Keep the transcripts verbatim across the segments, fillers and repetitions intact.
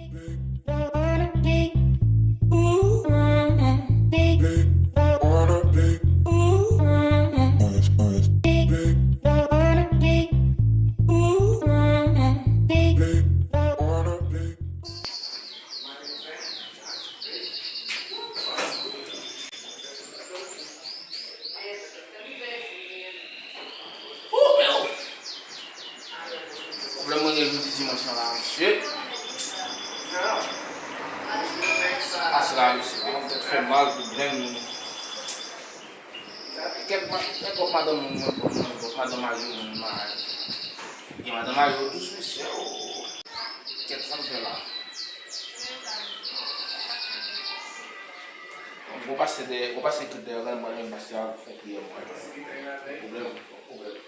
Ooh, men oh! Pwoblèm mwen gen jodi dimanch lan la, mesye. Pase la, mesye. Mwen tèt fè mal pou grenn. Kèk ma-, kèk lòt madanm mwen, mwen, mwen, lòt madanm marye mwen, mwen. Gen madanm marye yo dous, mesye. Oh. Kèt sa m fè la. Gwo pastè dèyè, gwo pastè ki dèyè la, mwen menm pastè a fè priyè mwen. Pwoblèm, pwoblèm.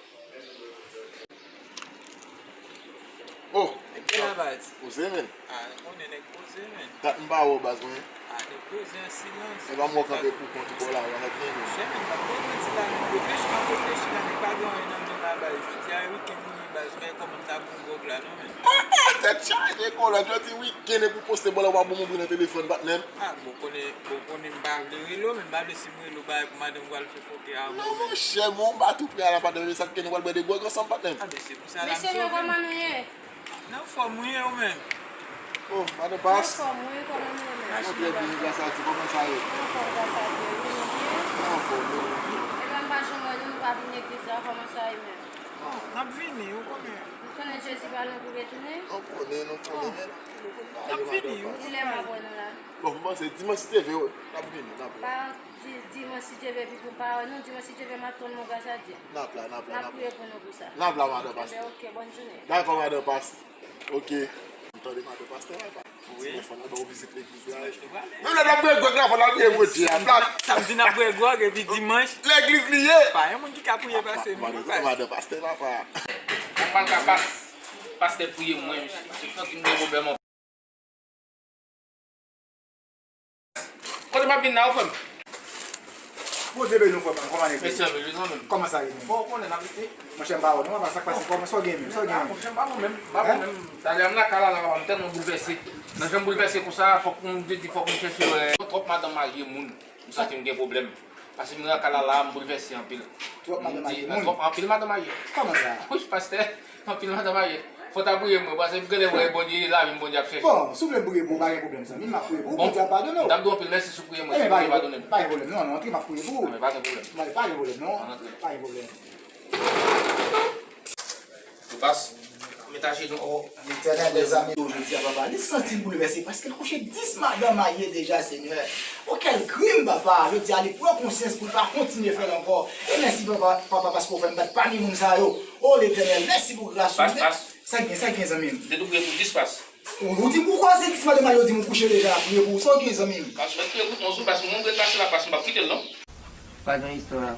Oh! Epi la baz. Poze men. Ah, konnen nèg poze men. Dat m pa wè w baz mwen. Ah, nèg poze an silans. E pa m wè w kanpe pou kont ou bò la, w anèk gen nou. Chè men, m ap gen manti la men. Reflechi m ap reflechi la men, pa gen anyen nan men la baz. Jodi a e wikenn li ye baz, men kòman m ta bon gwòg la non men. Ah, ah, tèt chaje, kolè, jodi wikenn e pou poste bò la, w pa bon moun nan telefòn, patnè m. Ah, bon konnen, bon konnen m pa vle rele w, men m pa vle si m rele w bagay pou madanm pral fè fòkè avè w. Non, monchè, bon, m pa tou prè a la, patnè m, e sa k fè nou pral bwè de gwòg ansanm, patnè m. Ah, men se pou sa la m sove. Mesye, men kòman nou ye? Nan fòm wi, e ou menm? Oh, madan Pas. Nan fòm wi, kòman nou ye menm? Mwen trè byen, gras a Dye, kòman sa ye? Nan fòm, gras a Dye, wi, nou byen? Nan fòm, wi, nou byen. Epa m pa janm wè nou, nou pa vin legliz la, kòman sa ye menm? Oh, n ap vini, ou konnen. Ou konnen Jezi pa lwen pou retounen? Nou konnen, nou konnen. Oh, n ap vini, wi. Kilè m ap wè nou la? Bon, m panse dimanch si Dye vle, n ap vini, n ap vini. Pa di, dimanch si Dye vle, epi pou m pa wè nou, dimanch si Dye vle, m ap tann nou, gras a Dye. N ap la, n ap la, n ap la. N ap priye pou nou pou sa. N ap la, madan Pas. Enben, oke, bòn jounen. Dakò, madan Pas. Oke. M tande madan pastè la, pa. Wi. Dimanch fò n al ba w vizit legliz la. Dimanch nou prale. Menm lè n ap bwè gwòg la, fò n al priye Bondye a. Samdi n ap bwè gwòg, epi dimanch. Legliz li ye. Pa gen moun ki ka priye pase nou, madan, madan pastè, papa. Mwen pa ka pas, pastè priye mwen, mesye. Pastè santi m gen pwoblèm. Kote m ap vin la, ou frè m? Poze men non, frè m, kòman nèg yo? Mesye, men, non, men. Kòman sa ye menm? Bon, ou konnen n ap rete. Monchè, m pa wè non, papa, sa k pase? Kòman, sa w gen menm? Sa w gen menm? Monchè, m pa bon menm, m pa bon menm. Talè a m lakay la, la, m tèlman boulvèse. Nan jan m boulvèse konsa, fòk m te di, fòk m chèche wè. Twòp madanm marye moun, m santi m gen pwoblèm. Paske m lakay la, la, m boulvèse anpil. Twòp madanm marye moun? Twòp, anpil madanm marye. Kòman sa? Wi, pastè. Anpil madanm marye. Fò w ta priye mwen, paske m genlè wè Bondye, lavi m Bondye ap chèche. Bon, si w vle m priye pou ou, pa gen pwoblèm, zanmi m, m ap priye pou ou, Bondye ap padone w. M t ap di w anpil mèsi si w priye mwen, si Bondye padone m. Pa gen pwoblèm, non, non, antre, m ap priye pou ou. Anben, pa gen pwoblèm. Antre. Pa gen pwoblèm. Ou pas, met ajenou. Oh, Letènèl dèzame yo, jodi a, papa, li santi l boulvèse, paske l kouche dis madanm marye deja, Senyè. Oh, kèl krim, papa! Jodi a, li pran konsyans pou l pa kontinye fè l ankò. E mèsi, papa, papa, paske w fè m bat pami moun sa yo. O Letènèl, mèsi pou gras ou. Pas, pas. Sa k gen, sa k gen, zanmi m? Depi w priye pou dis pas. Ou, ou di m pou koze dis madanm marye, ou di m ou kouche deja, priye pou ou. Sa w gen, zanmi m? Pas, mwen priye pou mwen sou, pas, mwen vle pase la, pas, m p ap kite l, non. Pa gen istwa.